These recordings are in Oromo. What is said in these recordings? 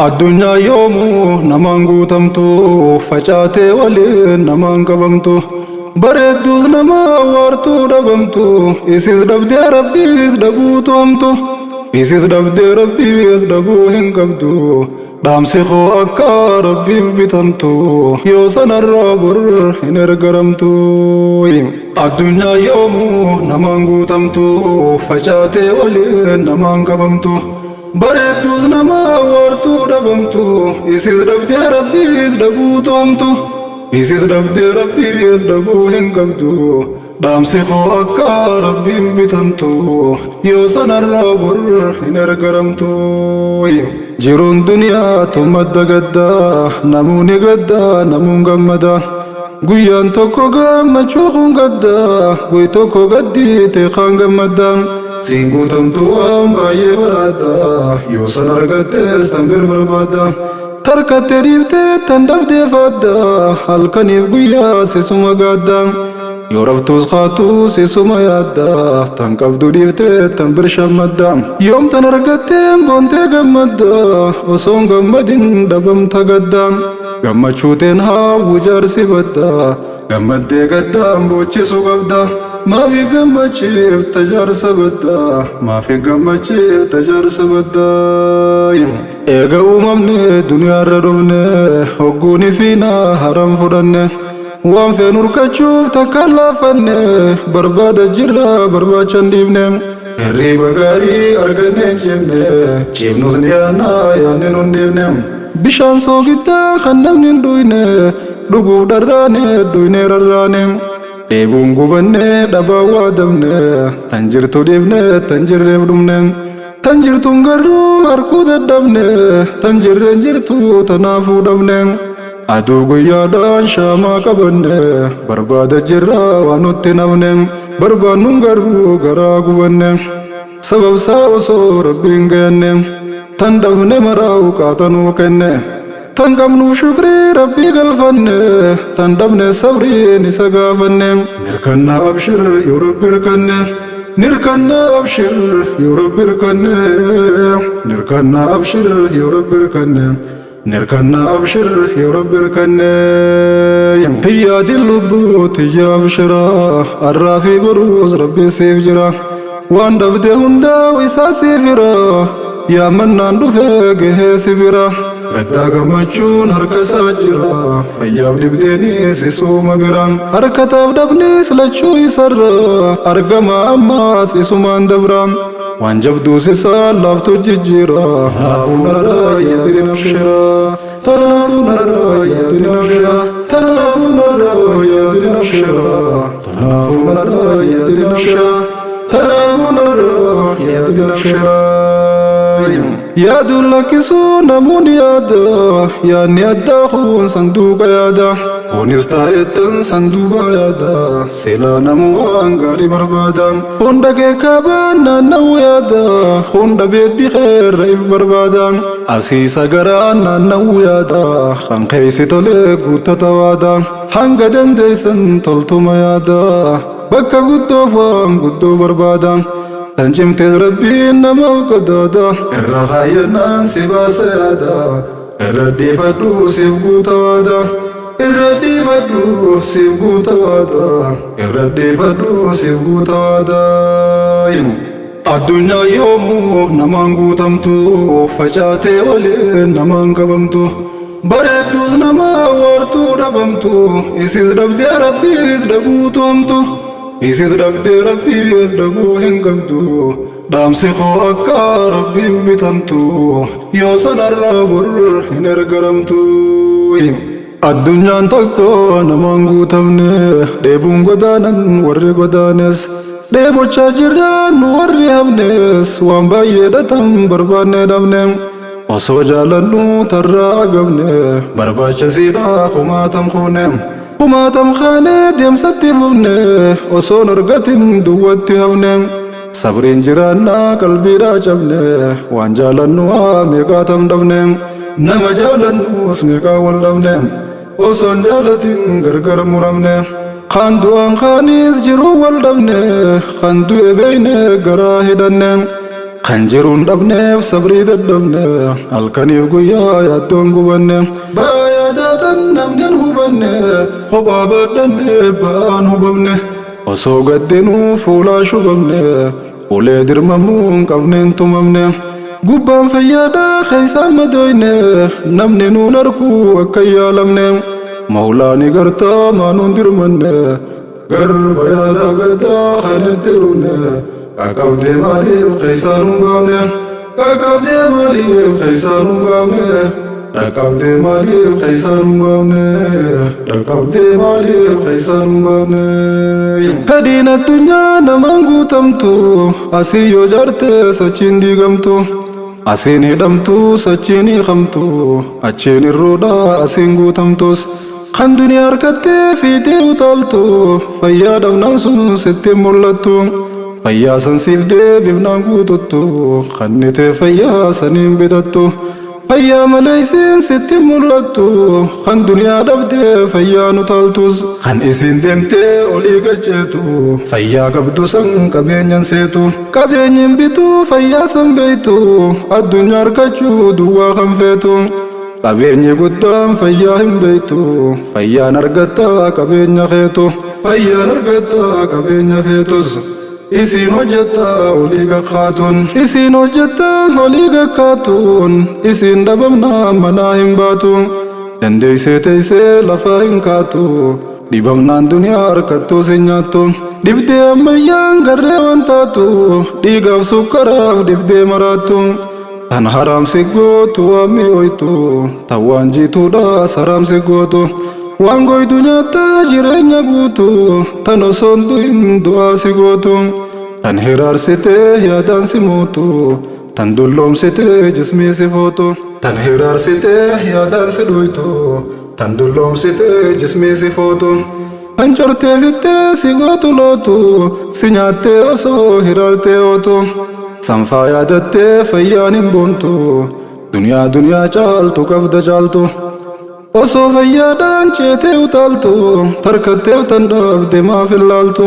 Addunyaa yoomuu namaan guutamtu, facaatee waliin namaan qabamtu, bareedduus nama waartuu dhabamtu, isis dhabdee Rabbiis dhabuutu hamtu, isis dhabdee Rabbiis dhabuu hin qabdu. Dhaamsi koo akka Rabbiif bitamtu, yoo sanarraa bor hin ergaramtu. Addunyaa yoomuu namaan guutamtu, facaatee waliin namaan qabamtu, bareedduus nama waartuu dhabamtu, isis dhabdee Rabbiis dhabuutu hamtu, isis dhabdee Rabbiis dhabuu hin qabdu. Dhaamsi koo akka Rabbiif bitamtu, yoo sanarraa bor hin ergaramtu. Jiruun duniyaa tun madda gaddaa, namuuni gaddaa, namuun gammada. Guyyaan tokko gammachuu kun gaddaa, guy tokko gaddiite kaan gammadda. Siin guutamtu waan baay'ee baraadda, yoo san argattes tan bir barbaadda. Tarkattee dhiiftee tan dhabdee faadda, halkaniif guyyaa sisuma gaadda. Yoo raftuus kaatuu sisuma yaadda, tan qabdu dhiiftee tan bir shammadda. Yoom tan argatteen boontee gammadda, osoon gammadin dhabamta gadda. Gammachuuteen haawwu jaarsi badda, gammaddee gaddaan boochisuu qabda. Maafi gammachiifta jaarsa badda, maafi gammachiifta jaarsa badda. Eega uumamne duniyaarra dhufne, hogguuni fiinaa haram fudhanne. Waan feenu hirkachuuf takkaan laafanne, barbaada jirra barbaacha hin dhiifne. Hirriba gaarii arganne hin ciifne, ciifnus ni yaannaa yaadne nun dhiifne. Bishaan soogiddaa kan namni hin dhuyne, dhuguuf dharraane dhuynee rarraane. Dheebuun gubanne dhabaan waadamne, tan jirtu dhiifne tan jirreef dhumne. Tan jirtuun garuu harkuu dadhabne, tan jirreen jirtu tanaafuu dhabne. Aduu guyyaadhaan shaamaa qabanne, barbaada jirra waan nutti nafne, barbaannuun garuu garaa gubanne. Sababsaa osoo Rabbiin gayanne, tan dhabne maraa qaxanuu kenne. Tan qabnuuf shukrii Rabbii galfanne, tan dhabne sabriin isa gaafanne. Nirkanna abshir yoo Rabbi hirkanne, nirkanna abshir yoo Rabbi hirkanne, nirkanna abshir yoo Rabbi hirkanne, nirkanna abshir yoo Rabbi hirkanne. Hiyyaadin lubbuu tiyya abshira, arraa fi boruus Rabbi siif jira. Waan dhabde hundaa isaa siif hira, yaammannaan dhufee gahee si bira. Gaddaa gammachuun harka isaa jira, fayyaaf dhibdeenis isuma bira. Harkataaf dhabnis lachuu isarra, argama ammaas isumaan dabra. Waan jabduus isaa laaftu jijjiira, tanaafuu narraa yaadin abshira. Tanaafuu narraa yaadin abshira. Tanaafuu narraa yaadin abshira. Tanaafuu narraa yaadin abshira. Tanaafuu narraa yaadin abshira. Yaaduun lakkisuu namoonni yaada, yaadni addaa kun sanduuqa yaada. Kunis taa'ettan sanduuqa yaada, silaa namuu waan gaarii barbaada. Hunda keekaabaan naanna'uu yaada, hunda beeddi keerra if barbaada. Asiisa garaan naanna'uu yaada, kan keessi tolee guuttata waada. Hanga dandeessan toltuma yaada, bakka guddoof waan guddoo barbaada. Tan cimtees Rabbiin namaaf qadaada, irra kaayyannaan si baasa yaada. Irra dhiifadhu siif guuta waada, irra dhiifadhu siif guuta waada, irra dhiifadhu siif guuta waada. Addunyaa yoomuu namaan guutamtu, facaatee waliin namaan qabamtu, bareedduus nama waartuu dhabamtu, isis dhabdee Rabbiis dhabuutu hamtu, isis dhabdee Rabbiis dhabuu hin qabdu. Dhaamsi koo akka Rabbiif bitamtu, yoo sanarraa bor hin ergaramtu. Addunyaan tokko namaan guutamne, dheebuun godaanan warri godaanes, dheebochaa jirra nu warri hafnes, waan baay'ee dhatan barbaanne dhabne. Osoo jaalannu tarraa agabne, barbaachisiidha kumaatam kuune. Kumaatam kaanee deemsatti fufne, osoon argatin duwwatti hafne. Sabriin jiraannaa qalbiidhaa cabne, waan jaalannu haa meeqaatam dhabne. Nama jaalannus meeqaa wal dhabne, osoon jaalatin gargar muramne. Kan du'aan kaanis jiruu wal dhabne, kan du'e beeyne garaa hidhanne. Kan jiruun dhabneef sabrii dadhabne, halkaniif guyyaa yaaddoon gubanne. Ba'aa yaadaatan namni hin hubanne, kophaa baadhanne ba'aan hubamne. Osoo gaddinuu fuulaa shubamne, ulee dirmamuu hin qabneen tumamne. Gubbaan fayyaadhaa keessaan madooyne, namni nuun arkuu akka hin yaalamne. Mawlaani gartaa maanuun dirmanne, garba yaada gaddaa kan itti dhumne. Qaqqabdee maaliif keessaan hin baafne? Qaqqabdee maaliif keessaan hin baafne? Dhaqqabdee maaliif keessaan hin baafne? Dhaqqabdee maaliif keessaan hin baafne? Fedhiin addunyaa namaan guutamtu, asii yoo jaarte sachiin diigamtu. Asiin hidhamtu sachiin hiikamtu, achiin irruudha asiin guutamtus. Kan duniyaa harkattee fiixee utaaltu, fayyaa dhabnaan sun sitti hin mul'attu. Fayyaa san siif deebifnaan guututtu, kannitee fayyaa saniin bitattu. Fayyaa malee isiin sitti hin mul'attu, kan duniyaa dhabdee fayyaan utaaltus. Kan isiin deemtee olii gacheetu, fayyaa qabdu san qabeenyan seetu. Qabeenyi hin bitu fayyaa san beektu, addunyaa harkachuu duwwaa kan feetu. Qabeenyi guddaan fayyaa hin beektu, fayyaan argatta qabeenya keetu. Fayyaan argatta qabeenya feetus. Isiin hojjetta olii gakkaatuun. Isiin hojjetta olii gakkaatuun. Isiin dhabamnaa manaa hin baatu. Dandeessee teessee lafaa hin kaatu. Dhibamnaan duniyaa harkattuus hin nyaattu. Dhibdee ammayyaan garree waan taatu. Dhiigaaf sukkaraaf dhibdee maraattu. Tan haramsi gootu waan mi'ooytu, tan waan jiituudhaas haramsi gootu. Waan goydu nyaattaa jireenya guutu, tan osoo hin du'in du'aa si gootu. Tan hiraarsitee yaadaan si mootu, tan dulloomsitee jismii si footu. Tan hiraarsitee yaadaan si dhuytu, tan dulloomsitee jismii si footu. Tan cortee fittee si gootu lootu, si nyaattee osoo hiraartee ootu. Sanfaa yaadattee fayyaan hin boontu, duniyaa duniyaa caaltu qabda caaltu. Osoo fayyaadhaan ceetee utaaltu, tarkatteef tan dhabde maaf hin laaltu.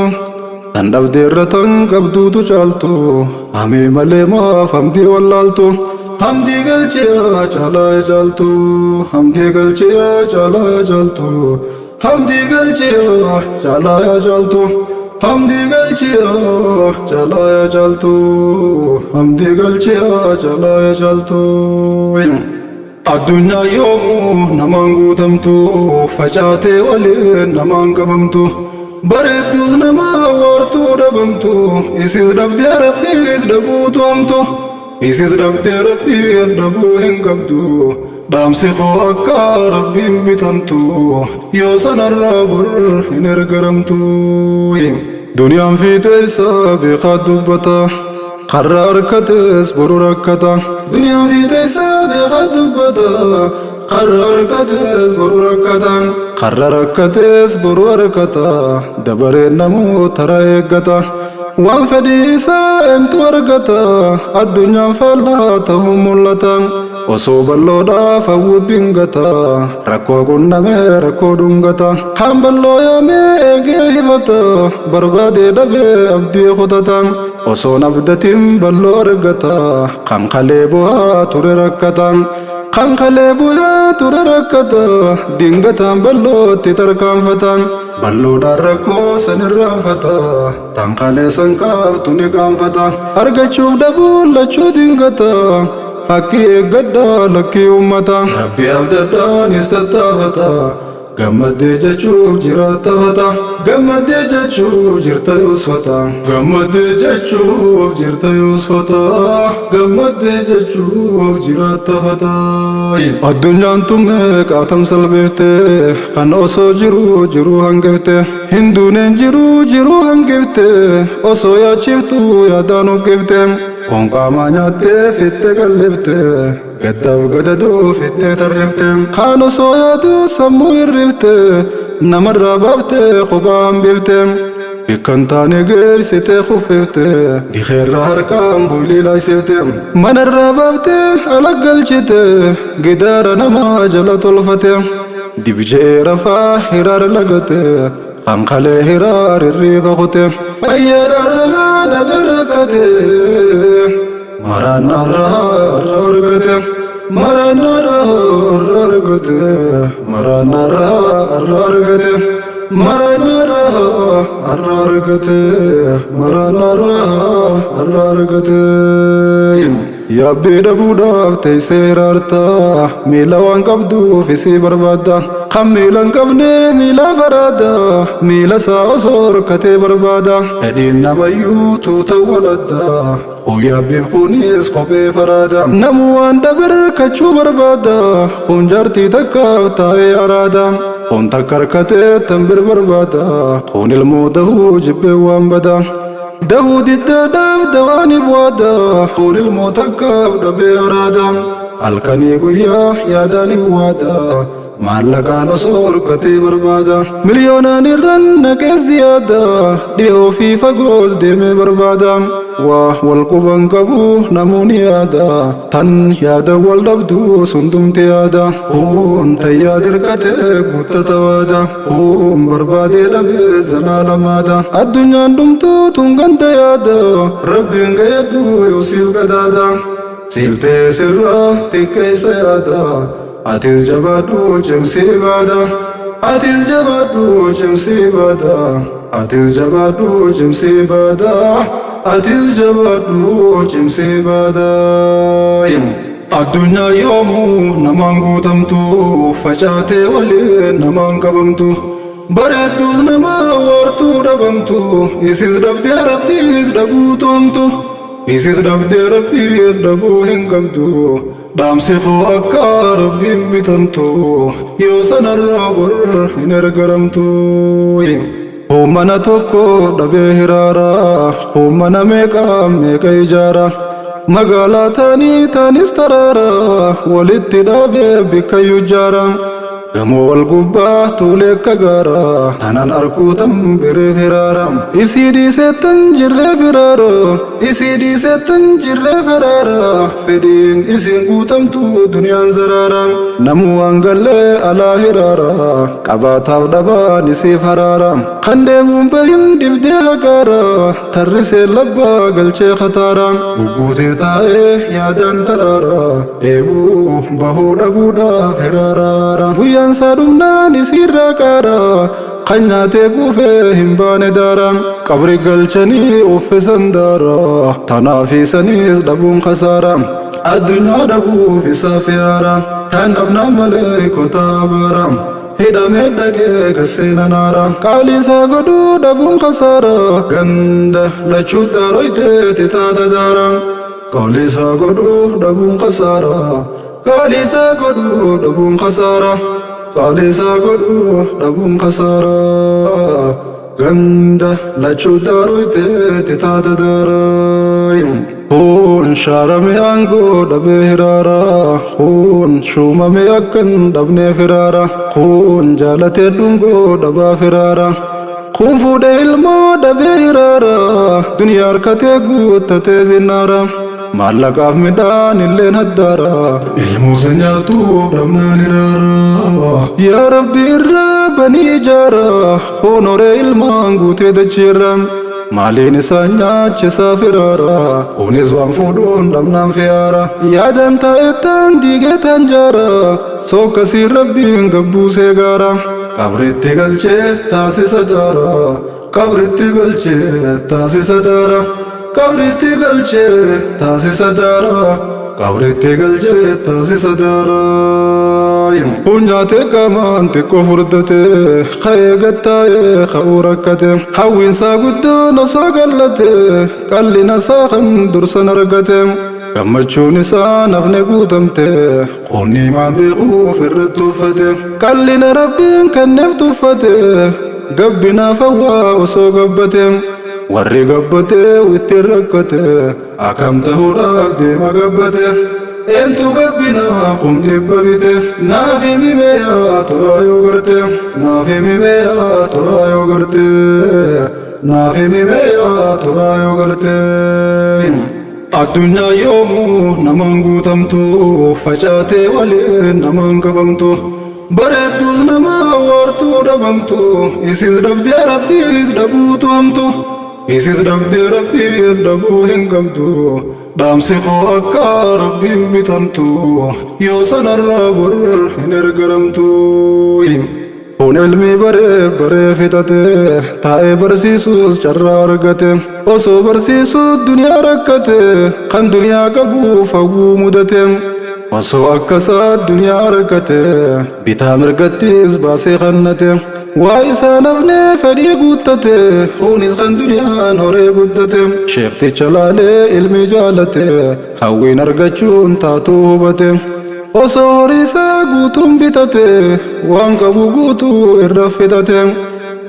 Tan dhabde irra tan qabduutu caaltu, hamii malee maaf hamdii wallaaltu. Hamdii galchiyaa caalaa caaltu, hamdii galchiyaa caalaa caaltu. Hamdii galchiyaa caalaa caaltu. Hamdii galchiyaa caalaa caaltu. Hamdii galchiyaa caalaa caaltu. Addunyaa yoomuu namaan guutamtu, facaatee waliin namaan qabamtu. Bareedduus nama waartuu dhabamtu, isis dhabdee rabbiis dhabuutu hamtu. Isis dhabdee rabbiis dhabuu hin qabdu. Dhaamsi koo akka rabbiif bitamtu, yoo sanarraa bor hin ergaramtu. Duniyaan fiixee isaa beekaa dubbata, karra harkates boru rakkata. Duniyaan fiixee isaa beekaa dubbata, karra harkates boru rakkata. Karra rakkates boru harkata, dabareen namuu tara eeggata. Waan fedhii isaa eentu argata, addunyaan faallaa ta'uu mul'ata. Osoo bal'oodhaaf hawwu dingata, rakkoo qunnamee rakkoo dhungata. Kaan bal'oo yaamee eegee hifata, barbaadee dhabee abdii kutata. Osoon abdatiin bal'oo argata, kan kalee bu'aa ture rakkata. Kan kalee bu'aa ture rakkata, dingataan bal'ootti tarkaanfata. Bal'oodhaan rakkoo san irraanfata, tan kalee san qaaftu ni qaanfata. Argachuuf dhabuun lachuu dingata, haqqii eeggadhaa lakkii uummata. Rabbi abdadhaanis tattaafata, gammaddee jechuuf jiraattafata. Gammaddee jechuuf jirta yoosfata. Gammaddee jechuuf jirta yoosfata. Gammaddee jechuuf jiraattafata. Addunyaan tun meeqaatam salphifte, kan osoo jiruu jiruu hangifte. Hin duuneen jiruu jiruu hangifte, osoo yaachiftuu yaadaan huqqifte. Foon qaamaa nyaattee fittee qallifte, gaddaaf gadadoo fittee tarrifte. Kaan osoo yaaduu sammuu hirrifte, namarraa baaftee kophaa hambifte. Bikka hin taane geessitee kuffifte, dikeerra harkaan boylii laaysifte. Manarraa baaftee ala galchite, gidaara namaa jala tolfate. Dibje'ee rafaa hiraar lagate, kan kalee hiraar hirriiba kute. Fayyaadhaan dhabe rakkate, Maraannaarraa har'a argate. Maraannaarraa har'a argate. Maraannaarraa har'a argate. Maraannaarraa har'a argate. Maraannaarraa har'a argate. Yaabbii dhabuudhaaf teessee hiraarta. Miila waan qabduuf isii barbaadda. Kan miila hin qabne miilaaf araada. Miila isaa osoo horkatee barbaada. Fedhiin namayyuu tuuta waladda. Kun yaabbiif kunis kophee faraada. Namuu waan dhabe hirkachuu barbaada. Kun jaartii takkaaf taa'ee araada. Kun takka harkatee tan bir barbaada. Kun ilmoo dahuu jibbee waan bada. Dahuu diddaadhaaf dawaaniif waada. Kun ilmoo takkaaf dhabee araada. Halkanii guyyaa yaadaaniif waada. Maallaqaan osoo horkatee barbaada. Miliyoonaan irran naqee ziyaada. Dhihoo fi fagoos deemee barbaada. Waa wal quban qabu namuu ni yaada. Tan yaada wal dhabdu sundumti yaada. Kun tayyaa dirqate guuttata waada. Kun barbaadee dhabee zalaalamaada. Addunyaan dhumtuu tun ganda yaada. Rabbiin gayyadhu yoo siif gadaada. Siif ta'e sirraa xiqqeessa yaada. Atis jabaadhu cimsii baada. Atis jabaadhu cimsii baada. Atis jabaadhu cimsii baada. Atis jabaadhu cimsii baada. Addunyaa yoomuu namaan guutamtu facaatee waliin namaan qabamtu. Bareedduus nama waartuu dhabamtu isis dhabdee rabbiis dhabuu toomtu. Isis dhabdee rabbiis dhabuu hin qabdu. Dhaamsi koo akka rabbiif bitamtu yoo sanarraa bor hin ergaramtu. Mana tokko dhabee hiraara, mana meeqa meeqa ijaara. Magaalaa taanii taanis taraara, walitti dhaabee bikka ijaara. Gamoo wal gubbaa tuulee akka gaara, tanan arkuu tan biree firaara. Isii dhiisee tan jirree firaara, isii dhiisee tan jirree firaara. Fedhiin isiin guutamtu duniyaan zaraara. Namuu waan gallee alaa hiraara, qabaataaf dhabaan isiif haraara. Kan deemuun bahin dibdee haqaara, tarrisee labbaa galchee khataara. Gugguutee taa'ee yaadaan taraara, dheebuu bahuu dhabuudhaaf hiraaraara. Guyyaan isaa dhumnaan isiirraa qaara, kan nyaatee kuufee hin baane daara. Qabri galchanii uffisan daara, tanaaf isaniis dhabuun khasaara. Addunyaa dhabuuf isaaf yaara, kan dhabnaa malee kotaa baara. Hidhamee dhaqee gaseena naara, qaalii isaa godhuu dhabuun khasaara. Ganda lachuu daaroyteeti taata daara. Qaalii isaa godhuu dhabuun khasaara. Qaalii isaa godhuu dhabuun khasaara. Qaalii isaa godhuu dhabuun khasaara. Ganda lachuu daaroyteeti taata daara. Kun shaarame aangoo dhabee hiraara. Kun shuumame akkan dhabnee firaara. Kun jaalatee dhungoo dhabaa firaara. Kun fuudhee ilmoo dhabee hiraara. Duniyaa harkatee guuttatee zinnaara. Maallaqaaf midhaan illeen haddaara. Ilmuusa nyaatuuf dhabnaan hiraara. Yaa Rabbi irraa banii ijaara. Kun horee ilmaan guutee dachiirra. Maaliin isaan nyaachisaa firaara. Kunis waan fuudhuun dhabnaan fiyaara. Yaadaan taa'ettaan diigee taan jaara. Sokkasiin rabbiin gabbuusee gaara. Qabritti galchee taasisa daara. Qabritti galchee taasisa daara. Qabritti galchee taasisa daara. Qabritti galchee taasisa daara. Kun nyaatee qaamaan xiqqoo furdate, ka'ee gattaa'ee ka'uu rakkate. Hawwiinsaa guddoon osoo gallate, qallina isaa kan dursan argate. Gammachuun isaa nafne guutamte, qonni maan beekuuf irratti uffate. Qallina rabbiin kenneef tuffate, gabbinaaf hawwaa osoo gabbate. Warri gabbate ittiin rakkate, akkam ta'uudhaaf deema gabbate. Eentu gabbinaaf kun dhibba bite, naaf himi meeyaa turaa yoo garte. Naaf himi meeyaa turaa yoo garte. Naaf himi meeyaa turaa yoo garte. Addunyaa yoomuu namaan guutamtu facaatee waliin namaan qabamtu. Bareedduus nama waartuu dhabamtu isis dhabdee rabbiis dhabuutu hamtu. Isis dhabdee Rabbiis dhabuu hin qabdu. Dhaamsi koo akka Rabbiif bitamtu, yoo sanarraa bor hin ergaramtu. Kun ilmii baree baree fixate, taa'ee barsiisuus carraa argate. Osoo barsiisuu duniyaa rakkate, kan duniyaa qabuuf hawwuu mudate. Osoo akkasaa duniyaa argate, bitaa mirgattis baasee kannate. Waa isaa nafnee fedhii guuttate, kunis kan duniyaan horee guddate. Sheekticha laalee ilmi jaalate, hawwiin argachuun taatuu hubate. Osoo horii isaa guutuun bitate, waan qabu guutuu irra fixate.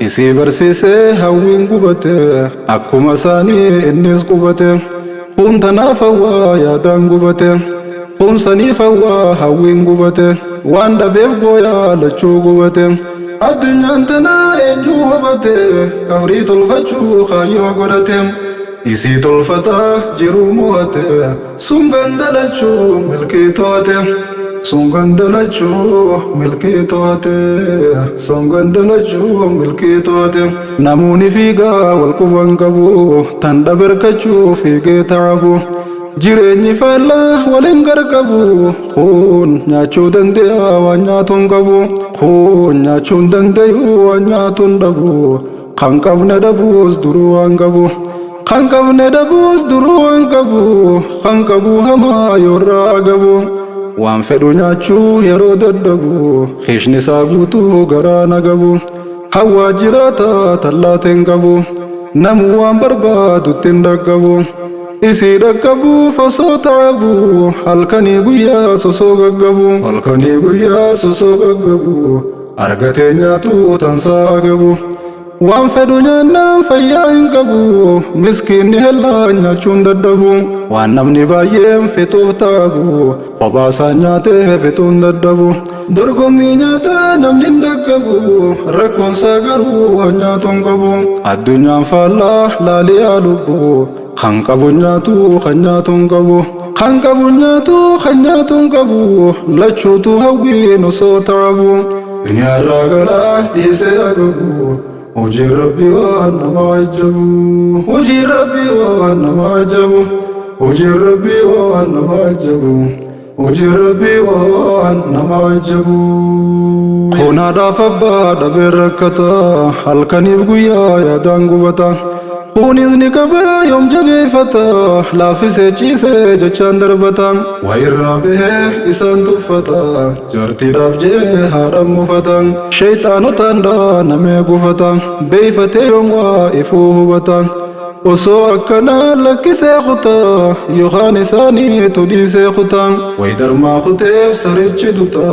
Isii barsiisee hawwiin gubate, akkuma isaanii innis qubate. Kun tanaaf hawwaa yaadaan gubate, kun saniif hawwaa hawwiin gubate. Waan dhabeef gooyaa lachuu gubate. Addunyaan tanaa eenyu hubate, qabrii tolfachuu kaayyoo godhate. Isii tolfataa jiruu mo'ate, sun gandalachuu milkii to'ate. Sun gandalachuu milkii to'ate. Sun gandalachuu milkii to'ate. Namoonni fiigaa wal quban qabu, tan dhaberkachuu fiigee ta'abu. Jireenyi faallaa waliin gargabu, kun nyaachuu danda'a waan nyaatu hin qabu. Kun nyaachuu hin danda'u waan nyaatu hin dhabu. Kan qabne dhabuus duruu waan qabu. Kan qabne dhabuus duruu waan qabu. Kan qabu hamaa yoorraa agabu. Waan fedhu nyaachuu yeroo dadhabu, kiishni isaa guutuu garaa nagabu. Hawwaa jiraata tallaateen qabu, namuu waan barbaadutti hin dhaqqabu. Isii dhaqqabuuf osoo ta'abu, halkanii guyyaa sosoo gaggabu. Halkanii guyyaa sosoo gaggabu, argatee nyaatu tansaa agabu. Waan fedhu nyaannaan fayyaa hin qabu, miskiinni hellaan nyaachuun dadhabu. Waan namni baay'een fixuuf ta'abu, kophaa isaa nyaatee fixuun dadhabu. Dorgommii nyaataa namni hin dhaqqabu, rakkoonsaa garuu waan nyaatu hin qabu. Addunyaan faallaa laaliyaa lubbu, kan qabu nyaatu kan nyaatu hin qabu. Kan qabu nyaatu kan nyaatu hin qabu, lachuutu hawwiin osoo ta'abu. Duniyaarraa galaa dhiisee agabu, hojii Rabbii waan nama ajabu. Hojii Rabbii waan nama ajabu. Hojii Rabbii waan nama ajabu. Hojii Rabbii waan nama ajabu. Kun haadhaaf abbaa dhabee rakkata, halkaniif guyyaa yaadaan gubata. Kunis ni qabee yoom jabeeffata, laaffisee ciisee jechaan darbata. Waa irraa bahee isaan tuffata, jaartiidhaaf jee haadhaan mufata. Sheeyxaanotaan dhaanamee gufata, beeyfatee yoom waa ifuu hubata. Osoo akkanaa lakkisee kutaa, yookaan isaaniitu dhiisee kutaa. Wayi darmaa kuteef sarichi duta,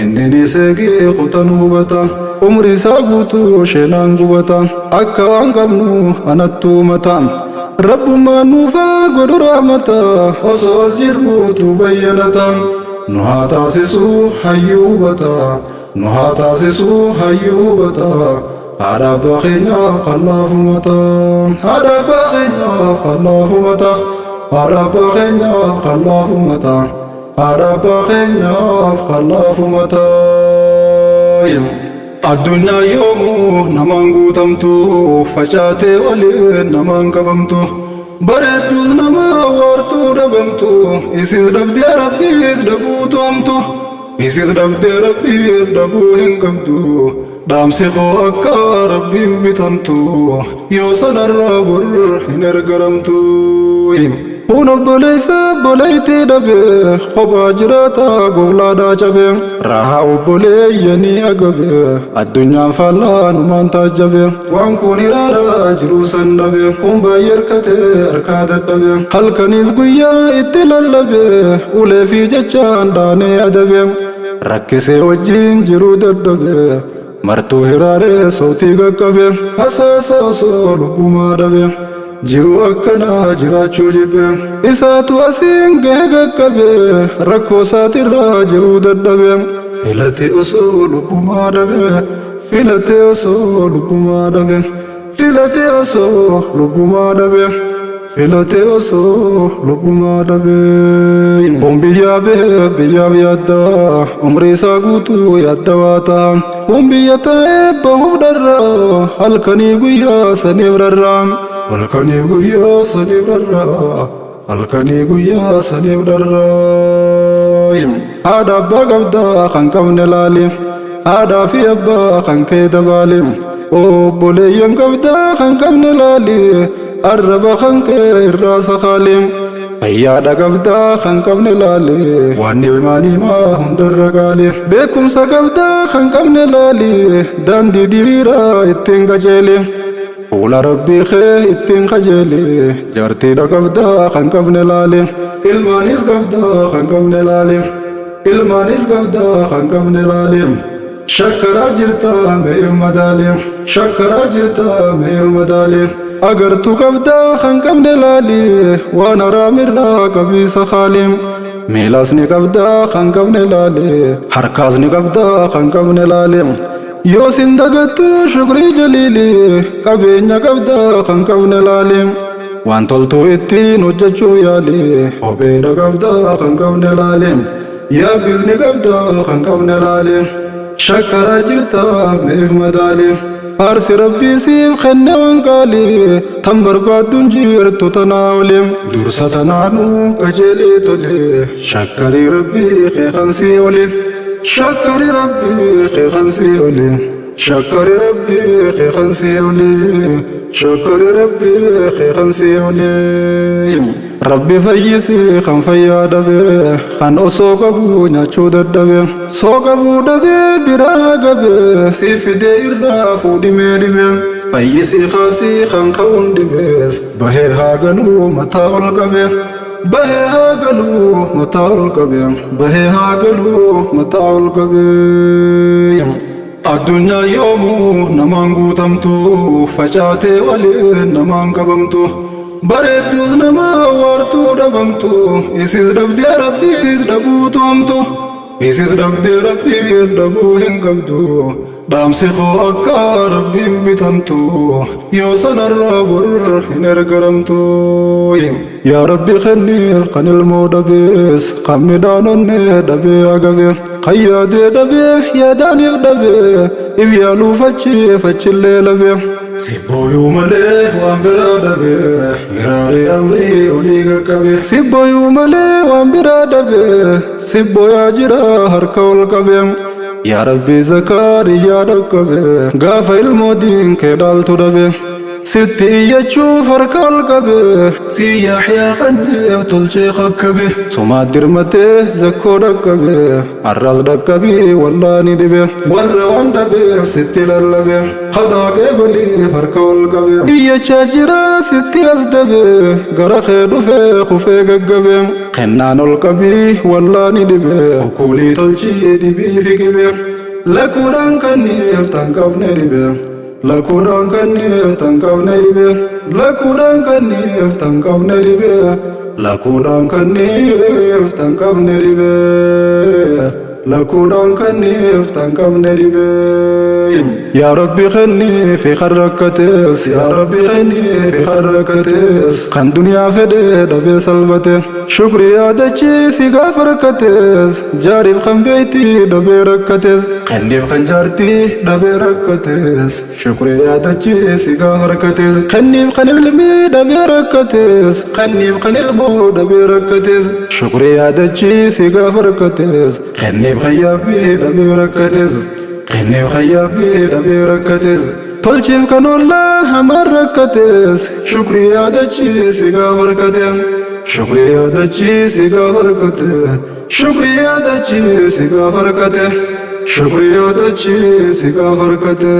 inni ni seegee kutan hubata. Umri isaa guutuu sheenaan gubata, akka waan qabnu anattuu mata. Rabbummaan nuufaa godhu rahmata, osoo as jirruutu bayyanata. Nu haa taasisuu hayyuu hubata, nu haa taasisuu hayyuu hubata. Haadha abbaa keenyaaf kallaafumata, haadha abbaa keenyaaf kallaafumata, haadha abbaa keenyaaf kallaafumata, haadha abbaa keenyaaf kallaafumata. Addunyaa yoomuu namaan guutamtu, facaatee waliin namaan qabamtu. Bareedduus nama waartuu dhabamtu, isis dhabdee Rabbiis dhabuutu hamtu. Isis dhabdee Rabbiis dhabuu hin qabdu. Dhaamsi koo akka Rabbiif bitamtu, yoo sanarraa bor hin ergaramtu. Kun obboleessa obboleettii dhabe, kophaa jiraata goblaadhaa cabe. Rahaa obboleeyyanii agabe, addunyaan faallaa numaan taajjabe. Waan kun iraaraa jiruu san dhabe, kun baay'ee harkatee harkaa dadhabe. Halkaniif guyyaa itti lallabe, ulee fi jechaan dhaanee adabe. Rakkisee wajjin jiruu dadhabe, martuu hiraaree sootii qaqqabe. Hasaasa osoo lubbumaa dhabe, jiruu akkanaa jiraachuu jibbe. Isaatu asiin gahe qaqqabe, rakkoo isaatirraa jiruu dadhabe. Filatee osoo lubbumaa dhabe, filatee osoo lubbumaa dhabe, filatee osoo lubbumaa dhabe, filatee osoo lubbumaa dhabe. Kun biyyaa bahee biyyaaf yaadda, umrii isaa guutuu yaadda waa ta'a. Kun biyya taa'ee bahuuf dharraa, halkanii guyyaa saniif rarraa. Halkaniif guyyaa saniif dharraa, halkanii guyyaa saniif dharraa. Haadha abbaa qabdaa kan qabne laali, haadhaa fi abbaa kan kee dabaali. Obboleeyyan qabdaa kan qabne laali, arraba kan kee irraa sakaali. Fayyaadha qabdaa kan qabne laali, waan ni'imaa ni'imaa hundarra qaali. Beekumsa qabdaa kan qabne laali, daandii diriiraa ittiin qajeeli. Fuula Rabbii kee ittiin qajeeli. Jaartiidha qabdaa kan qabne laali, ilmaanis qabdaa kan qabne laali. Ilmaanis qabdaa kan qabne laali. Shakkaraa jirtaa meef madaali, shakkaraa jirtaa meef madaali. Agartuu qabdaa kan qabne laali, waan haraamirraa qabiisa kaali. Miilas ni qabdaa kan qabne laali, harkaas ni qabdaa kan qabne laali. Yoo sin dagattu shukrii jaliili, qabeenya qabdaa kan qabne laali. Waan toltuu ittiin hojjechuu yaali, kopheedha qabdaa kan qabne laali. Yaabbis ni qabdaa kan qabne laali. Shakkaraa jirtaa meef madaali. Faarsi Rabbii siif kenne waan qaali, tan barbaadduun jirtu tanaa oli. Dursa tanaanuu qajeelii tole, shakkarii Rabbii kee kan sii oli. Shakkarii Rabbii kee kan sii oli. Shakkarii Rabbii kee kan sii oli. Shakkarii Rabbii kee kan sii oli. Rabbi fayyisi kan fayyaa dhabe, kan osoo qabuu nyaachuu dadhabe, soo qabuu dhabe biraa gabe, si fidee irraa fuudhimee dhibe. Fayyisi kaasii kan ka'uun dhibees, bahee haa galuu mataa ol qabe. Bahee haa galuu mataa ol qabe. Bahee haa galuu mataa ol qabe. Addunyaa yoomuu namaan guutamtu, facaatee waliin namaan qabamtu. Bareedduus nama waartuu dhabamtu, isis dhabdee Rabbiis dhabuutu hamtu. Isis dhabdee Rabbiis dhabuu hin qabdu. Dhaamsi koo akka Rabbiif bitamtu, yoo sanarraa bor hin ergaramtu. Yaa Rabbi kenniif kan ilmoo dhabees, kan midhaan onnee dhabee agabe, kan yaadee dhabee yaadaaniif dhabee, if yaaluuf achiif achillee labe. Sibbooyuu malee waan biraa dhabee, hiraaree amrii olii qaqqabe. Sibbooyuu malee waan biraa dhabee, sibbooyaa jira harka ol qabe. Yaa Rabbi Zakaariyaa dhaqqabe, gaafa ilmoo diin kee dhaaltu dhabe. Sitti iyyachuuf harka ol qabe, si Yaxyaa kanneef tolchee kakkabe. Sumaat dirmatee zakkoo dhaqqabe, har'as dhaqqabii wallaani dhibe. Warra waan dhabeef sitti lallabe, kadhaa qeebaliif harka ol qabe. Iyyachaa jira sitti as dabe, gara kee dhufee kufee gaggabe. Kennaan ol qabii wallaani dhibe, okuulii tolchii dibii fi qibe. Lakkuudhaan kanniif tan qabne dhibe. Lakkuudhaan kanniif tan qabne dhibe. Lakkuudhaan kanniif tan qabne dhibe. Lakkuudhaan kanniif tan qabne dhibe. Lakkuudhaan kanniif tan qabne dhibe. Yaa Rabbi kenniif kan rakkates, yaa Rabbi kenniif kan rakkates, kan duniyaa fedhe dhabee salphate. Shukri yaadachiisi gaafa rakkates, jaariif kan beektii dhabee rakkates, kenniif kan jaartii dhabee rakkates, shukri yaadachiisi gaafa rakkates, kenniif kan ilmii dhabee rakkates, kenniif kan ilmoo dhabee rakkates, shukri yaadachiisi gaafa rakkates, kenniif kan yaabbii dhabee rakkates, kenniif kan yaabbii dhabee rakkates. Tolchiif kan ollaa hamaan rakkates, shukri yaadachiisi gaafa rakkate. Shukri yaadachiisi gaafa rakkate. Shukri yaadachiisi gaafa rakkate. Shukri yaadachiisi gaafa rakkate.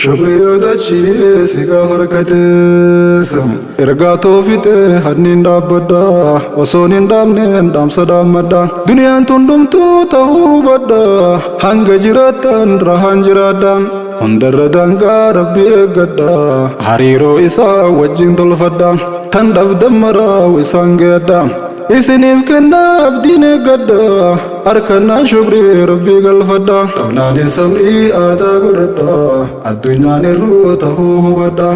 Shukri yaadachiisi gaafa rakkates. Ergaa toofite hanniin dhaabbadha, osoon hin dhaabneen dhaamsa dhaammadha. Duniyaan tun dhumtuu ta'uu hubadha, hanga jiraattan rahaan jiraadha. Hundarra daangaa Rabbi eeggadha, hariiroo isaa wajjin tolfadha. Tan dhabdan maraa isaan geedha. Isiniif kennaa abdiin eeggadha, harkannaan shukrii Rabbii galfadha. Dhabnaanis sabrii aadaa godhadha, addunyaan irruu ta'uu hubadha.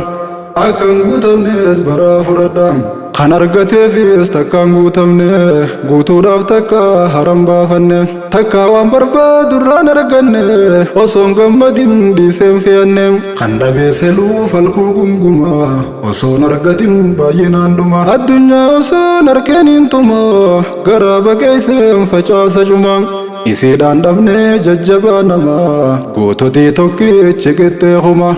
Akka hin guutamnes baraa fudhadha. Kan argateefis takka hin guutamne, guutuudhaaf takka haran baafanne. Takka waan barbaadu irraan arganne, osoo hin gammadin dhiiseen fe'anne. Kan dhabee seluu falkuu gunguma, osoo hin argatin baay'inaan dhuma. Addunyaa osoo hin arkeen hin tuma, garaa baqeesseen facaasa cuma. Isiidhaan dhabnee jajjabaa namaa, goototii tokkichi qixxee kuma.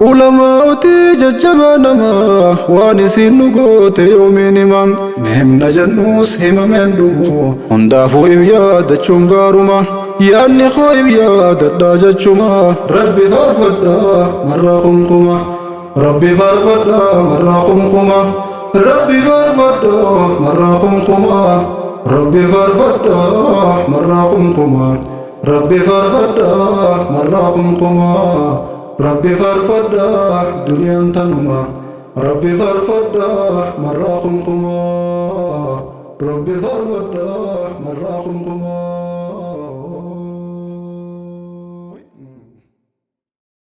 Ulamaa'otii jajjabaa namaa, waan isiin nu goote yoomiin hima. Ni himna jennus himameen dhumu, hundaafuu if yaadachuun gaaruma. Yaadni koo if yaadadhaa jechuma, Rabbi faarfadhaa marraa kumkuma. Rabbi faarfadhaa marraa kumkuma. Rabbi faarfadhaa marraa kumkuma. Rabbi faarfadhaa marraa kumkuma. Rabbi faarfadhaa marraa kumkuma. Rabbi faarfadhaa duniyaan tanuma. Rabbi faarfadhaa marraa kumkuma. Rabbi faarfadhaa marraa kumkuma.